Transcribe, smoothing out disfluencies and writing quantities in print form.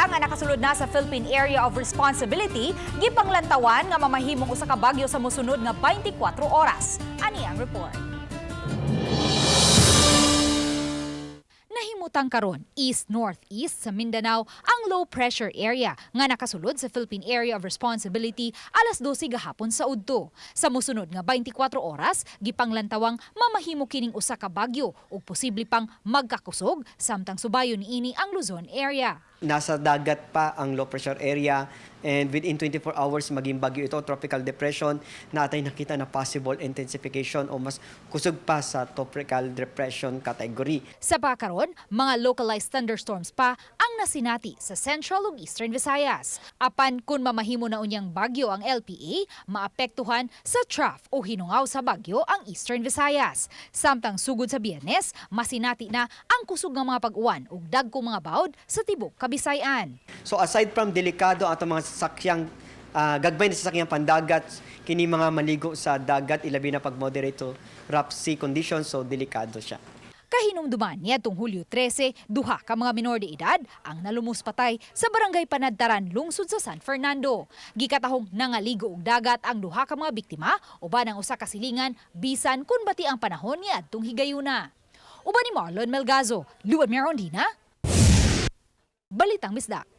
nga nakasulod na sa Philippine Area of Responsibility, gipanglantawan nga mamahimong usa ka bagyo sa mosunod nga 24 oras. Ani ang report. Nahimutang karon east-northeast sa Mindanao ang low pressure area nga nakasulod sa Philippine Area of Responsibility alas 12 gahapon sa udto. Sa mosunod nga 24 oras, gipanglantawang mamahimo kining usa ka bagyo ug posible pang magkakusog samtang subayon niini ang Luzon area. Nasa dagat pa ang low pressure area and within 24 hours maging bagyo ito, tropical depression, na atay nakita na possible intensification o mas kusog pa sa tropical depression category. Sa pakaron, mga localized thunderstorms pa ang nasinati sa Central ug Eastern Visayas. Apan kung mamahimo na unyang bagyo ang LPA, maapektuhan sa trough o hinungaw sa bagyo ang Eastern Visayas. Samtang sugod sa Biyernes, masinati na ang kusog nga mga pag-uwan ug dagkong mga bawd sa tibok Kabisayan. So aside from delikado ang atong mga sasakyang gagmay na sasakyang pandagat, kini mga maligo sa dagat, ilabi na pag moderate to rough sea conditions, so delikado siya. Kahinumduman niadtong Hulyo 13, duha ka mga minor de edad ang nalumus patay sa Barangay Panadtaran, lungsod sa San Fernando. Gikatahong nangaligo og dagat ang duha ka mga biktima uban ang usa ka silingan bisan kun bati ang panahon niadtong higayuna. Uban ni Marlon Melgazo, Luan Merondina, Balitang Bisdak.